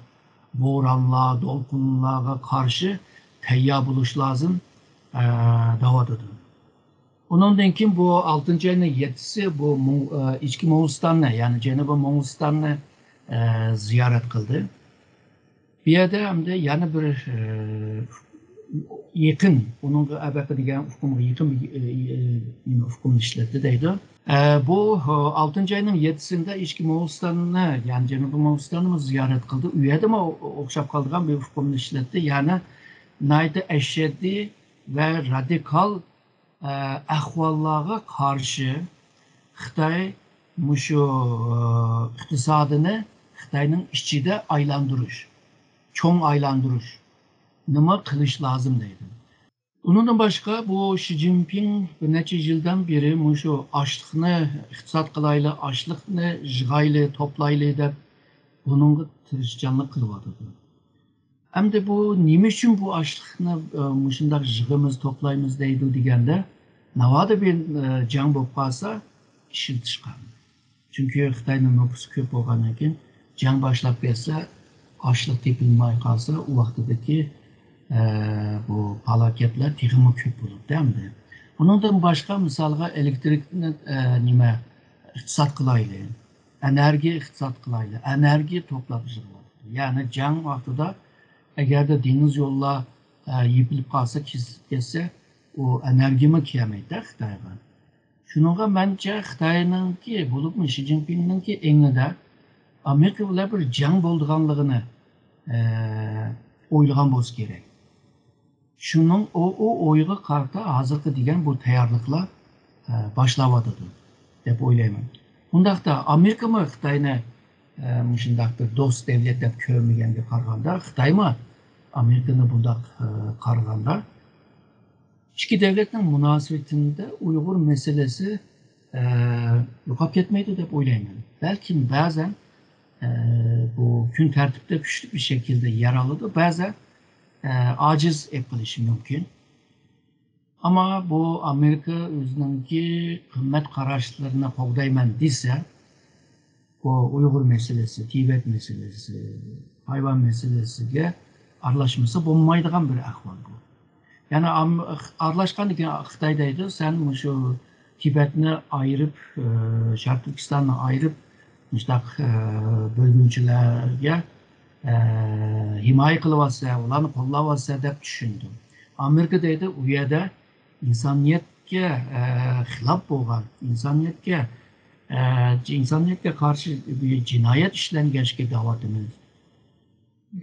بورانلار، دولقۇنلارغا قارشى تەييار بولۇش لازىم، ئە، دەۋاتىدۇ. ئۇنىڭدىن كېيىن بۇ ئالتىنچى ئاينىڭ يەتتىسى بۇ موڭ-، ئە، ئىچكى موڭغۇلىستاننى، يەنى جەنۇبىي موڭغۇلىستاننى، ئە، زىيارەت قىلدى. بۇ يەردە ئەمدى يەنە بىر، ئە، يېقىن، ئۇنىڭغا ئەبەقە دېگەن ئۇقۇمغا يېقىن بىر، ئە، ئە، نېمە، ئۇقۇمنى ئىشلەتتى دەيدۇ. ئە، بۇ، ئە، ئالتىنچى ئاينىڭ يەتتىسىندە ئىچكى موڭغۇلىستاننى، يەنى جەنۇبىي موڭغۇلىستاننىمۇ زىيارەت قىلدى. ئۇ يەردىمۇ ئوخشاپ قالىدىغان بىر ئۇقۇمنى ئىشلەتتى. يەنى ناھايىتى ئەشەددىي ۋە رادىكال ئەھۋاللارغا قارشى خىتاي مۇشۇ ئىقتىسادىنى خىتاينىڭ ئىچىدە ئايلاندۇرۇش، چوڭ ئايلاندۇرۇش نېمە قىلىش لازىم دەيدۇ. ئۇنىڭدىن باشقا بۇ شى جىنپىڭ بىر نەچچە يىلدىن بېرى مۇشۇ ئاشلىقنى ئىقتىساد قىلايلى، ئاشلىقنى يىغايلى، توپلايلى دەپ بۇنىڭغا تىرىشچانلىق قىلىۋاتىدۇ. ئەمدى بۇ نېمە ئۈچۈن بۇ ئاشلىقنى، ئە، مۇشۇنداق يىغىمىز، توپلايمىز دەيدۇ دېگەندە، ناۋادا بىر، ئە، جەڭ بولۇپ قالسا ئىشلىتىشقا. چۈنكى خىتاينىڭ نوپۇسى كۆپ بولغاندىن كېيىن جەڭ باشلاپ كەتسە، ئاشلىق تېپىلماي قالسا، ئۇ ۋاقتىدىكى، ئە، بۇ پالاكەتلەر تېخىمۇ كۆپ بولىدۇ ئەمدى. ئۇنىڭدىن باشقا مىسالغا ئېلېكتىرىكنى، ئە، نېمە، ئىقتىساد قىلايلى. ئەنەرگىيە ئىقتىساد قىلايلى، ئەنەرگىيە توپلاپ يىغىۋاتىدۇ. يەنى جەڭ ۋاقتىدا ئەگەردە دېڭىز يوللار، ئە، يېپىلىپ قالسا، كېسىلىپ كەتسە، ئۇ ئەنەرگىيەمۇ كېلەلمەيدۇ خىتايغا. شۇنىڭغا مەنچە خىتاينىڭكى، بولۇپمۇ شى جىنپىڭنىڭكى ئېڭىدا ئامېرىكا بىلەن بىر جەڭ بولىدىغانلىقىنى، ئە، ئويلىغان بولسا كېرەك. شۇنىڭ ئۇ، ئۇ ئويغا قارىتا ھازىرقى دېگەن بۇ تەييارلىقلار، ئە، باشلاۋاتىدۇ دەپ ئويلايمەن. ئۇنداقتا ئامېرىكىمۇ خىتاينى، ئە، مۇشۇنداق بىر دوست دۆلەت دەپ كۆرمىگەنگە قارىغاندا، خىتايمۇ ئامېرىكىنى بۇنداق، ئە، قارىغاندا، ئىككى دۆلەتنىڭ مۇناسىۋىتىدە ئۇيغۇر مەسىلىسى، ئە، يوقاپ كەتمەيدۇ دەپ ئويلايمەن. بەلكىم بەزەن، ئە، بۇ كۈن تەرتىپتە كۈچلۈك بىر شەكىلدە يەر ئالىدۇ، بەزەن، ئە، ئاجىز ئېلىپ قېلىشى مۇمكىن. ئەمما بۇ ئامېرىكا ئۆزىنىڭكى قىممەت قاراشلىرىنى قوغدايمەن دېسە، بۇ ئۇيغۇر مەسىلىسى، تىبەت مەسىلىسى، تايۋان مەسىلىسىگە ئارىلاشمىسا بولمايدىغان بىر ئەھۋال بۇ. يەنى ئام-، ئارىلاشقاندىن كېيىن خىتاي دەيدۇ، سەن مۇشۇ تىبەتنى ئايرىپ، ئى، شەرقىي تۈركىستاننى ئايرىپ، مۇشۇنداق، ئى، بۆلگۈنچىلەرگە، ئى، ھىمايە قىلىۋاتىسەن، ئۇلارنى قوللاۋاتىسەن دەپ چۈشىنىدۇ. ئامېرىكا دەيدۇ، ئۇ يەردە ئىنسانىيەتكە، ئە، خىلاپ بولغان، ئىنسانىيەتكە، ئە، ئىنسانىيەتكە قارشى بىر جىنايەت ئىشلەنگەچكە دەۋاتىمىز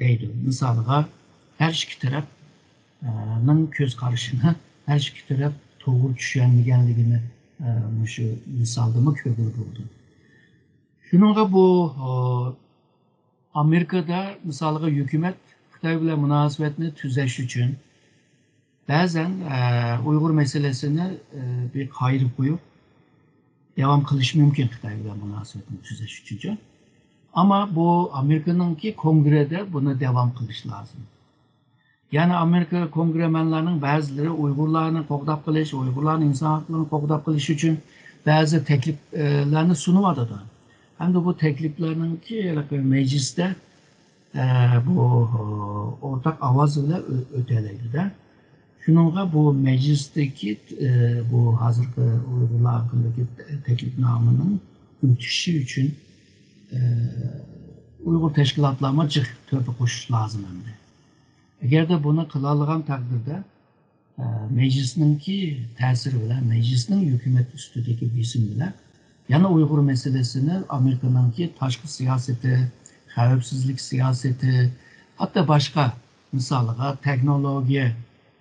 دەيدۇ. مىسالىغا، ھەر ئىككى تەرەپ، ئە، نىڭ كۆز قارىشىنى، ھەر ئىككى تەرەپ توغرا چۈشەنمىگەنلىكىنى، ئە، مۇشۇ مىسالدىمۇ كۆرگىلى بولىدۇ. شۇنىڭغا بۇ، ئە، ئامېرىكىدا، مىسالىغا، ھۆكۈمەت خىتاي بىلەن مۇناسىۋەتنى تۈزەش ئۈچۈن بەزەن، ئە، ئۇيغۇر مەسىلىسىنى، ئە، بىر قايرىپ قويۇپ، داۋام قىلىشى مۇمكىن خىتاي بىلەن مۇناسىۋەتنى تۈزەش ئۈچۈنچۇ. ئەمما بۇ ئامېرىكىنىڭكى كونگرېدا بۇنى داۋام قىلىشى لازىم. يەنى ئامېرىكا كونگرېمەنلەرنىڭ بەزىلىرى ئۇيغۇرلارنى قوغداپ قېلىش، ئۇيغۇرلارنىڭ ئىنسان ھەقلىرىنى قوغداپ قېلىش ئۈچۈن بەزى تەكلىپلەرنى سۇنۇۋاتىدۇ. ھەمدە بۇ تەكلىپلەرنىڭكى ھېلىقى مەجلىستە، ئە، بۇ، ئورتاق ئاۋاز بىلەن ئۆ-، ئۆتەلەيدۇ-دە. شۇنىڭغا بۇ مەجلىستىكى، ئە، بۇ ھازىرقى ئۇيغۇرلار ھەققىدىكى تەكلىپنامىنىڭ ئۆتۈشى ئۈچۈن، ئە، ئۇيغۇر تەشكىلاتلارمۇ جىق تۆھپە قوشۇش لازىم ئەمدى. ئەگەردە بۇنى قىلالىغان تەقدىردە، ئە، مەجلىسنىڭكى تەسىرى بىلەن، مەجلىسنىڭ ھۆكۈمەت ئۈستىدىكى بېسىمى بىلەن يەنە ئۇيغۇر مەسىلىسىنى ئامېرىكىنىڭكى تاشقى سىياسىتى، خەۋپسىزلىك سىياسىتى، ھەتتا باشقا، مىسالىغا، تېخنولوگىيە،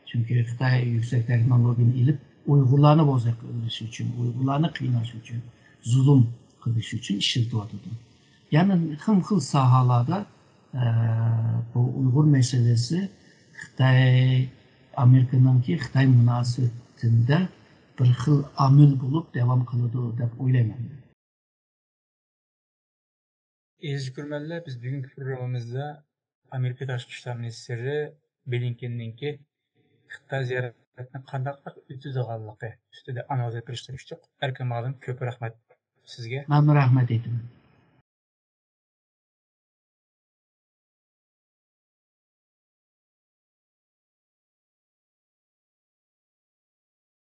چۈنكى خىتاي يۈكسەك تېخنولوگىيەنى ئېلىپ، ئۇيغۇرلارنى بوزەك قىلىش ئۈچۈن، ئۇيغۇرلارنى قىيناش ئۈچۈن، زۇلۇم قىلىش ئۈچۈن ئىشلىتىۋاتىدۇ. يەنى خىلمۇ خىل ساھەلەردە، ئە، بۇ ئۇيغۇر مەسىلىسى خىتاي، ئامېرىكىنىڭكى خىتاي مۇناسىۋىتىدە بىر خىل ئامىل بولۇپ داۋام قىلىدۇ دەپ ئويلايمەن. ئەزىز كۆرۈرمەنلەر، بىز بۈگۈنكى پروگراممىمىزدا ئامېرىكا تاشقى ئىشلار مىنىستىرى بلىنكېننىڭكى خىتاي زىيارىتىنى قانداقراق ئۆتىدىغانلىقى ئۈستىدە ئانالىز ئېلىپ بېرىشقا تىرىشتۇق. ئەركىن مۇئەللىم، كۆپ رەھمەت سىزگە. مەنمۇ رەھمەت ئېيتىمەن.